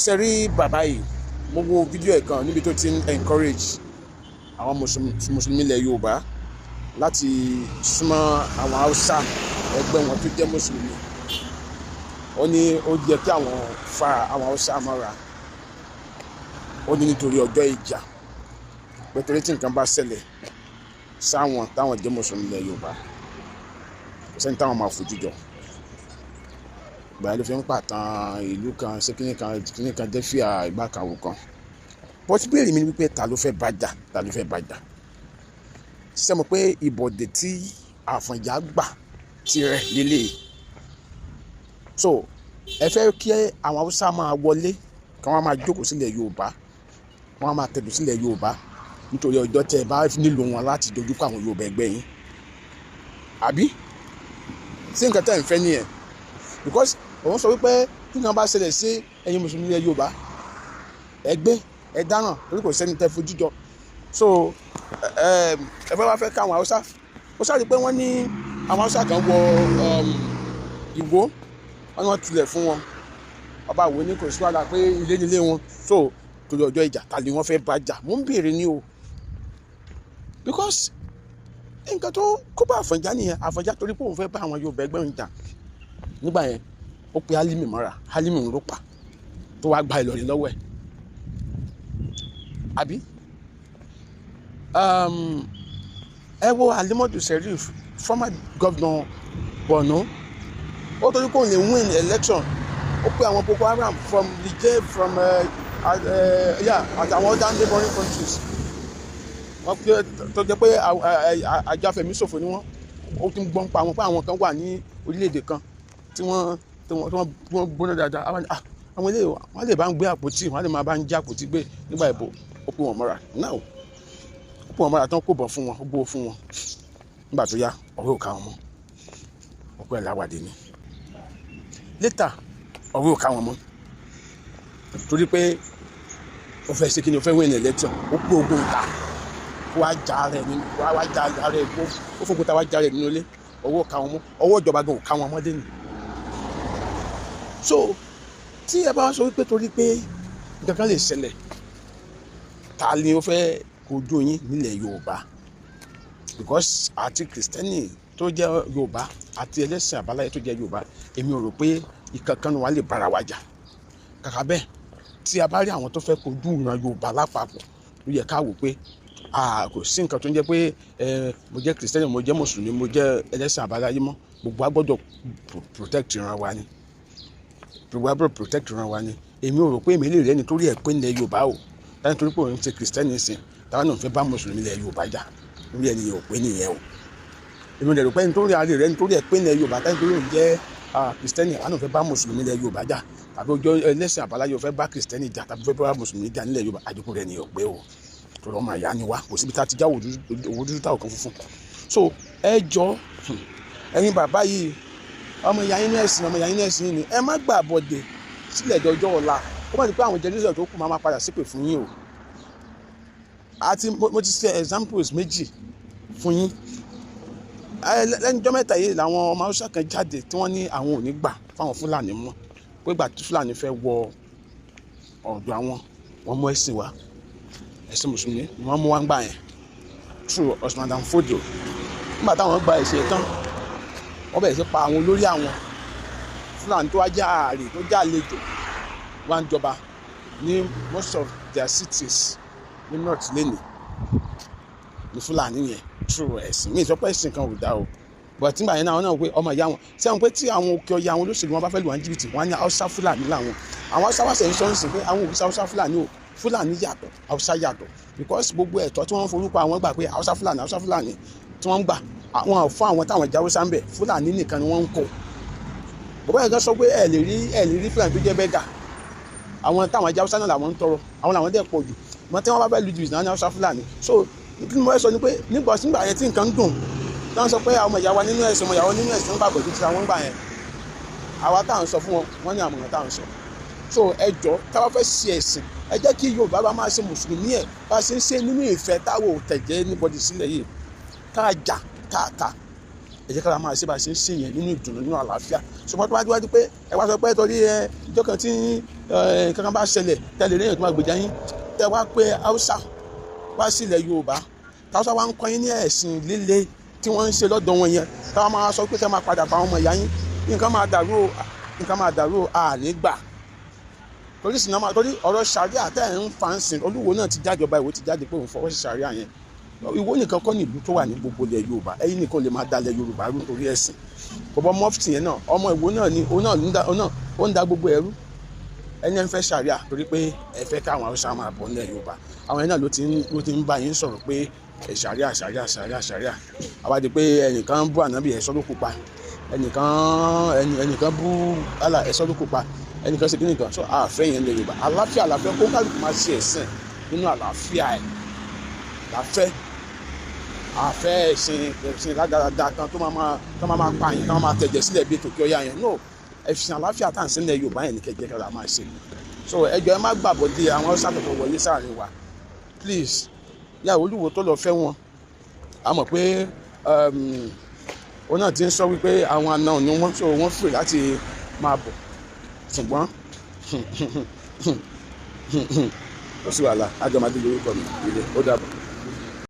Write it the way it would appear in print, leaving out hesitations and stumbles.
Ṣe rí bàbá yìí, mo wo fídíò ẹ̀ kan níbi tó ti ń encourage àwọn mùsùlùmí ilẹ̀ Yorùbá láti súnmọ́ àwọn Haúsá ẹgbẹ́ wọn tó jẹ́ mùsùlùmí. Ó ní ó yẹ kí àwọn fa àwọn Haúsá mọ́ra, ó ní nítorí ọjọ́ ìjà, pé torí tí nǹkan bá ṣẹlẹ̀ sáwọn táwọn jẹ́ mùsùlùmí ilẹ̀ Yorùbá, kò sẹ́ni táwọn máa fojú jọ. Ìgbà yẹn ló fi ń pàtàn ìlú kan ṣé kíní kan kíní kan dẹ́fíà ìgbà kan wò kan. Bọ́tí béèrè mi ni wípé, ta ló fẹ́ bá jà? Ta ló fẹ́ bá jà? Ṣé mo pé ìbọ̀dẹ̀ tí Àfọ̀njá gbà tirẹ̀ lélẹ̀? So ẹ fẹ́ kí àwọn Haúsá máa wọlé, kí wọ́n máa jókòó sílẹ̀ Yorùbá, wọ́n máa tẹ̀dó sílẹ̀ Yorùbá, nítorí ọjọ́ tẹ́ ẹ bá nílò wọn láti dojúkọ àwọn Yorùbá ẹgbẹ́ yín, àbí sí nǹkan tẹ́ ẹ̀ ń fẹ́ nìyẹn? Because òun sọ wípé tí nǹkan bá ṣẹlẹ̀ sí ẹ̀yin mùsùlùmí ilẹ̀ Yorùbá, ẹgbẹ́ ẹ dáràn, torí kò sẹ́ni tẹ́ fojú jọ. So ẹ fẹ́ wá fẹ́ káwọn Haúsá ó sáré pé wọ́n ní àwọn Haúsá kan wọ Ìwó, wọ́n ní wọ́n tilẹ̀ fún wọn. Ọba Ìwó ní kò sí wàhálà, pé ilé nílé wọn. So torí ọjọ́ ìjà, ta ni wọ́n fẹ́ bá jà? Mò ń béèrè ní o, because nǹkan tó kó bá Àfọ̀njá nìyẹn. Àfọ̀njá, torí pé òun fẹ́ bá àwọn Yorùbá ẹgbẹ́ òun jà nígbà yẹn, ó pe Álímì mọ́ra. Álímì ń ló pa tó wá gba Ìlọrin lọ́wọ́ ẹ̀, àbí? Ẹ wo Ali Modu Sheriff, former governor Borno. Ó torí kò lè win election, ó pe àwọn Boko Haram from Niger, from yeah, àtàwọn other neighboring countries, wọ́n pé tó jẹ́ pé àjọ afẹ̀míṣòfò ni wọ́n. Ó tún gbọ́n pa àwọn pé àwọn kan wà ní orílẹ̀-èdè kan tí wọ́n gbóná dáadáa. Àwọn eléyìí, wọ́n lè bá ń gbé àpótí, wọ́n lè máa bá ń já àpótí gbé nígbà ìbò. Ó pè wọ́n mọ́ra náà, ó pè wọ́n mọ́ra tán, kó bọ̀ fún wọn, ó gbówó fún wọn. Nígbà tó yá, ọ̀rẹ́ ò ká wọn mọ́, ọ̀pẹ́ làwàdì ni. Later, ọ̀rẹ́ ò ká wọn mọ́, torí pé ó fẹ́ ṣe kí ni? Ó fẹ́ win election. Ó pé ogun ta kó wá já rẹ̀ nínú, wá já rẹ̀, ó fòkúta wá já rẹ̀ nínú ilé. Ọwọ́ ká wọn mọ́, ọwọ́ ìjọba gan ò ká wọn mọ́ dé ni. So tí ẹ bá wá sọ wípé torí pé nǹkan kan lè ṣẹlẹ̀, ta ni ó fẹ́ kojú yín nílẹ̀ Yorùbá? Because àti Kìrìsìtẹ́nì tó jẹ́ Yorùbá àti ẹlẹ́sìn àbáláyé tó jẹ́ Yorùbá, èmi ò rò pé ìkankan wa lè bára wa jà. Kàkà bẹ́ẹ̀, tí a bá rí àwọn tó fẹ́ kojú ìran Yorùbá lápapọ̀, ló yẹ ká wò pé kò sí nǹkan tó ń jẹ́ pé mo jẹ́ Kìrìsìtẹ́nì, mo jẹ́ mùsùlùmí, mo jẹ́ ẹlẹ́sìn àbáláyé mọ́. Gbogbo wa gbọ́dọ̀ protect ìran wa ni. Gbogbo wa gbọ́dọ̀ protect ìran wa ni. Èmi ò rò pé èmi lè rí ẹni torí ẹ̀ pé nílẹ̀ Yorùbá o, láti torí pé òun ṣe Kìrìsìtẹ́nì sìn, táwọn náà fẹ́ bá mùsùlùmí ilẹ̀ Yorùbá jà, lórí ẹni yẹn ò pé nìyẹn o. Èmi ò rò pé ẹni tó rí alẹ́ rẹ nítorí ẹ̀ pé nílẹ̀ Yorùbá, táwọn torí òun jẹ́ Kìrìsìtẹ́nì, àwọn náà fẹ́ bá mùsùlùmí ilẹ̀ Yorùbá jà, tàbí ojú ẹlẹ́sìn àbáláyé fẹ́ bá Kìrìsìtẹ́nì jà, tàbí fẹ́ bá mùsùlùmí jà nílẹ̀ Yorùbá, àjòkù rẹ̀ nìyẹn ò pé o. Torí ọmọ ìyá ni wá, kò síbi tá a ti já òwú dúdú táwọn kan funfun. So ẹ jọ, ẹ̀yin bàbá yìí, ọmọ ìyá yín ní ẹ̀sìn, ọmọ ìyá yín ní ẹ̀sìn ni, ẹ má gbà bọ̀dẹ̀ sílẹ̀ dọjọ́ ọ̀la. Ó má di pé àwọn generation tó kù máa padà ṣépè fún yín o. Àti mo ti ṣe examples méjì fún yín lẹ́nu ọjọ́ 3 yìí. Làwọn ọmọ Haúsá kan jáde tí wọ́n ní àwọn ò ní gbà fáwọn Fúlàní mọ́, pé ìgbà tí Fúlàní fẹ́ wọ ọ̀dọ̀ àwọn, wọ́n mú ẹ̀sìn wá, ẹ̀sìn mùsùlùmí ni wọ́n mú wá ń gbà yẹn through Usman Dan Fodio. Nígbà táwọn gba ẹ̀sìn tán, wọ́n bẹ̀rẹ̀ sí pa àwọn olórí àwọn Fúlàní tó wá jẹ́ ààrẹ, tó jẹ́ àlejò wá ń jọba ní most of their cities ní north lẹ́nìí ní Fúlàní yẹn through ẹ̀sìn. Mi ìsọpẹ́ ẹ̀sìn kan ò dá o, but nígbà yẹn náà, wọ́n náà pé ọmọ ìyá wọn ṣé àwọn pé tí àwọn òkè ọya, àwọn olóṣèlú wọn bá fẹ́ lù wọ́n jìbìtì, wọ́n á ní Haúsá Fúlàní làwọn. Àwọn Haúsá wá sẹ́yìn sọ́nsìn pé àwọn òbí Haúsá Fúlàní o, Fúlàní yàtọ̀, Haúsá yàtọ̀, because gbogbo ẹ̀tọ́ tí wọ́n ń forúkọ àwọn gbà pé Haúsá Fúlàní, Haúsá Fúlàní tí wọ́n ń gbà, àwọn fún àwọn táwọn ìjà Haúsá ń bẹ̀, Fúlàní nìkan ni wọ́n ń kó. Bàbá yẹn kan sọ pé ẹ lè rí Fúlàní tó jẹ́ beggar. Àwọn táwọn ìjà Haúsá náà làwọn ń tọrọ, àwọn làwọn dẹ̀ pọ̀ jù mọ tí wọ́n bá fẹ́ lu jìbìtì náà ní Haúsá Fúlàní. So kí ni mo fẹ́ sọ ni pé nígbà yẹn tí nǹkan ń dùn, tí wọ́n sọ pé àwọn ìyá wa nínú ẹ̀sìn, ọmọ ìyá wa nínú ẹ̀sìn ń gbàgbọ́ tó ti ra wọn gbà yẹn, àwa táà ń sọ fún wọn, wọ́n ní àmọ̀ràn táà ń sọ. So ẹ jọ, táwa fẹ́ ṣe ẹ̀sìn, ẹ jẹ́ kí Yorùbá bá máa ṣe mùsùlùmí ẹ̀ bá ṣe ń ṣe nínú ìfẹ́, táwọn ò tẹ̀jẹ́ anybody sílẹ̀ yìí, tá a jà tá a ta. Ẹ jẹ́ ká máa ṣe bá a ṣe ń ṣe yẹn nínú ìdùnnú, nínú àlàáfíà. Ṣùgbọ́n tó bá wájú pé ẹ wá sọ pé torí ẹ ìjọ kan tí kankan bá ṣẹlẹ̀, tẹ́lẹ̀ lẹ́yìn tó máa gbèjà yín, tẹ́ wá pé Haúsá wá sí ilẹ̀ Yorùbá, táwùsá wá ń kọ́ yín ní ẹ̀sìn líle tí wọ́n ń ṣe lọ́dọ̀ wọn yẹn, táwọn máa sọ pé kẹ́ máa padà bá ọmọ ìyá yín, nǹkan máa dàrú o, nǹkan máa dàrú o. Àní gbà torí sinamá, torí ọ̀rọ̀ sàríà tẹ́ ẹ̀ ń fa ń sìn. Olúwo náà ti jáde, ọba Ìwó ti jáde pé òun fọwọ́ sí sàríà yẹn. Ìwó nìkan kọ́ ní ìlú tó wà ní gbogbo ilẹ̀ Yorùbá. Ẹ̀yin nìkan lè máa dalẹ̀ Yorùbá rú torí ẹ̀sìn. Bọ̀bọ̀ mọ́fìtì yẹn náà, ọmọ Ìwó náà ni òun náà ń da, òun náà ó ń da gbogbo ẹrú. Ẹni ẹ ń fẹ́ sàríà torí pé ẹ fẹ́ káwọn Haúsá máa bọ̀ nílẹ̀ Yorùbá, àwọn yẹn náà ló ti ń bá yín sọ̀rọ̀ pé ẹ sàríà, sàríà, sàríà, sàríà. Àwa di pé ẹnìkan bú ànábì, ẹ̀ sọ́ ló kópa, ẹnìkan bú Allah, ẹ̀ sọ́ ló kópa, ẹnìkan ṣe kíni kan. So àfẹ́ yẹn lè Yorùbá. Àlàáfíà, àlàáfíà, kó kálukú máa ṣe ẹ̀sìn nínú àlàáfíà ẹ̀ láfẹ́. Àfẹ́ ẹ̀sìn rádaràda kan tó máa pa yẹn, tó máa tẹ̀jẹ̀ sílẹ̀ bíi tòkí ọ̀yà yẹn, no. Ẹ̀sìn àlàáfíà tá à ń sìn nílẹ̀ Yorùbá yẹn ní kẹjẹ kára máa ṣe. So ẹ jọ̀ọ́, ẹ má gbàbọ̀dé àwọn Haúsá tó wọlé sáàrin wa, please. Yà Olúwo tó lọ fẹ́ wọn, a mọ̀ pé òun náà ti ń sọ wípé àwọn àna òní wọn, so wọ́n free láti máa bọ̀. Ṣùgbọ́n ó sì wàhálà. Àjọmọdé lórúkọ mi. Ilé ó dàbọ̀.